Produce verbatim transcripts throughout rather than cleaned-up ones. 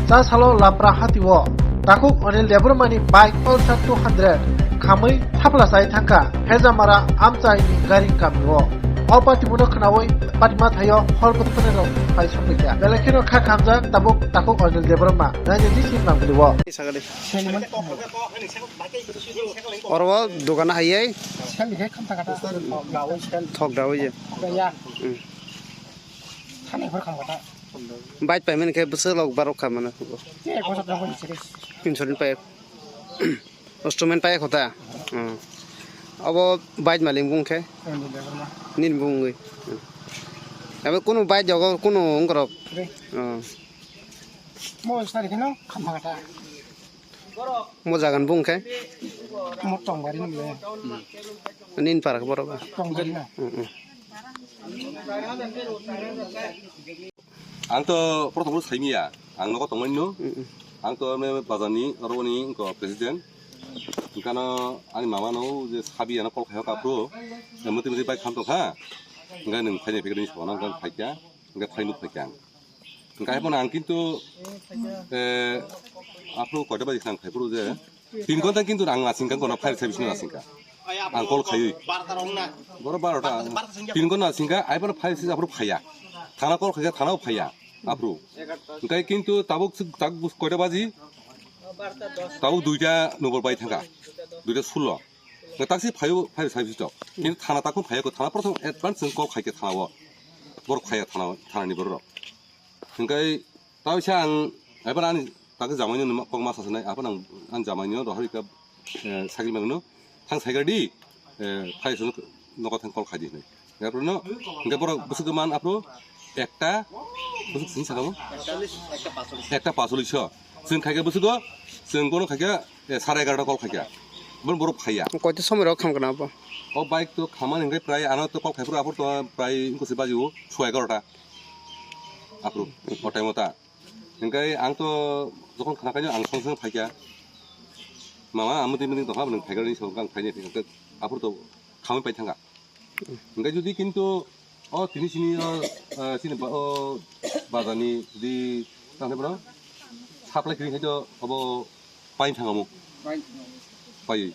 Cha salo Lampra hati o takhuk Anil Debbarma ni bike Pulsar two hundred khamwi thapla chai thangkha Hejamara amchai ni gari kami o. O patimu no khnawi patima thaio hor bwthwkni rok phai songphaikha. Belai kheno kha khamjak tabuk takhuk Anil Debbarma nainani si mangpili o. Oro o dogan haiyai. Sel ni khe khamta kata. Thok da oye. Ya. Hmm. Thani hor kham kata. Bike paimani khe bwswk lok barok kha mano. Te ek bosor jagoni siri. Insurance pai. Instrument pai khota. Hmm. Abo bike malik bung khe. Ani lebar ma. Nini bung wi. Hmm. Abo kunu bike jogo kunu ungkorok. Re. Hmm. Mo sari kheno kham kata. Mo jagan bung khe? Mo tongbari nung le. Nin parak borok ba? Tongbari na. Mm, mm. Ang to prothom saimiya, ang nogo tongmani no. Mm, mm. Ang to me bazar ni, oro ni ko president. Engkano ani mama no je sabi ano kol khayo kapro. Muti muti bai kham to kha. Engka nung phai ni pekri ni sona engka phai kya. Engka phai nuk phai kya. Hingke hai phano ang kintu, eh, aphuru koita baji khe ang phai phuru je, tin ghonta kintu ang asing kang kono fire service no asing ka. Ang call khayui. Boro barota, tin ghonta asing ka, hai phano fire service aphuru phaiya. Thana call khaikha, thana o phaiya. Aphuru. Hingke kintu tabuk, tabuk koita baji? Tabuk duita nobor bai thangka. Duita sulo. Taksi phaio, fire service tok. Kintu thana takhum phaiya ko, thana prothom advance chwng call khaikha thana o. Borok phaiya thana, thana ni borok. Hingke tawisa ang, ebar ani tagi jamai no kok ma sasanai, apan ang, ang jamai no rohor ika, eh, sakil mangno, thang saikar di, eh, phai sunu nogo thang call khai di hinui. Apan no, hingke borok bwswk man aphuru ekta, bwswk sini sakamo? Ekta pasolis so. Chwng khaikha bwswk o, chwng bono khaikha, eh, sare egarota call khaikha. Bon borok phaiya. Koito somoi rok kham kana bo? O bike to khamani hingke prai ano to call khai phuru aphuru to prai ingkosi baji o, sua egarota. Aphuru, o time o ta. Hingke ang to jokhon khna khaino ang song song phaikha. Mama, amo twi mini tongkha, nwng phaikha ni song kang phaini phaikha, aphuru to khamwi pai thangkha. Hingke jodi kintu o tini sini o, eh, sini ba-, o bazar ni jodi tang bro supply kiri khaito abo pai thangamo. Pai.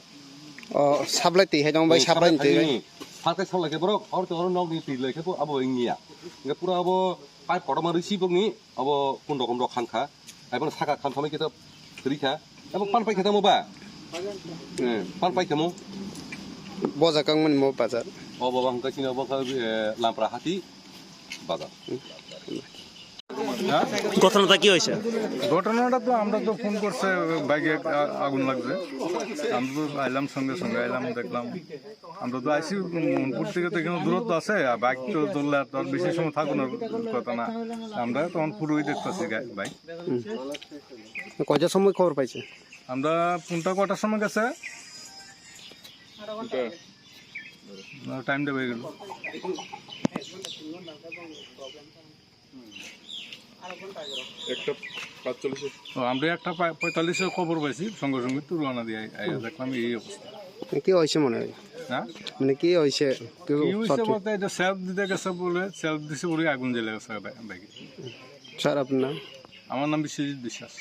O supply twi hai dong bai, hmm, supply supply twi bai. Phaini. Phakai supply khe borok or to oro nok ni twi lai khe bo abo wngya. Hingke pura abo pipe kotorma risi bokni abo kun rokom rok khan kha. Ai bono saka khan thamai khe to rikha. Abo pan pai khe tamo ba? Eh, pan pai khe mo. Boja kang mani mo bazar. O baba hingka sini abo kha, eh, Lampra hati bazar. ঘটনাটা কি হয়েছে? ঘটনাটা তো আমরা তো ফোন করছে, বাইকে আ-, আগুন লাগছে। আমরা তো আইলাম, সঙ্গে সঙ্গে আইলাম, দেখলাম। আমরা তো আইসি, উম, উপর থেকে তো এখানে দূরত্ব আছে, আর বাইক তো জ্বললে আর তো আর বেশি সময় থাকানোর কথা না। আমরা তখন পুরোই দেখতেছি গা-, বাইক। হুম। কয়টার সময় খবর পাইছে? আমরা ফোনটা কটার সময় গেছে? না, টাইমটা হয়ে গেল। একটা পাঁচচল্লিশে। ও, আমরা একটা পা-, পঁয়তাল্লিশে খবর পাইছি, সঙ্গে সঙ্গে তো রওনা দিয়ে আই-, আইয়া দেখলাম এই অবস্থা। কি হয়েছে মনে হয়? হ্যাঁ? মানে কি হয়েছে? কেউ কি হয়েছে শর্ট? বলতে, এটা সেলফ দিতে গেছে বলে, সেলফ দিছে বলে আগুন জ্বলে গেছে বা-, বাইকে। স্যার, আপনার নাম? আমার নাম বিশ্বজিৎ বিশ্বাস।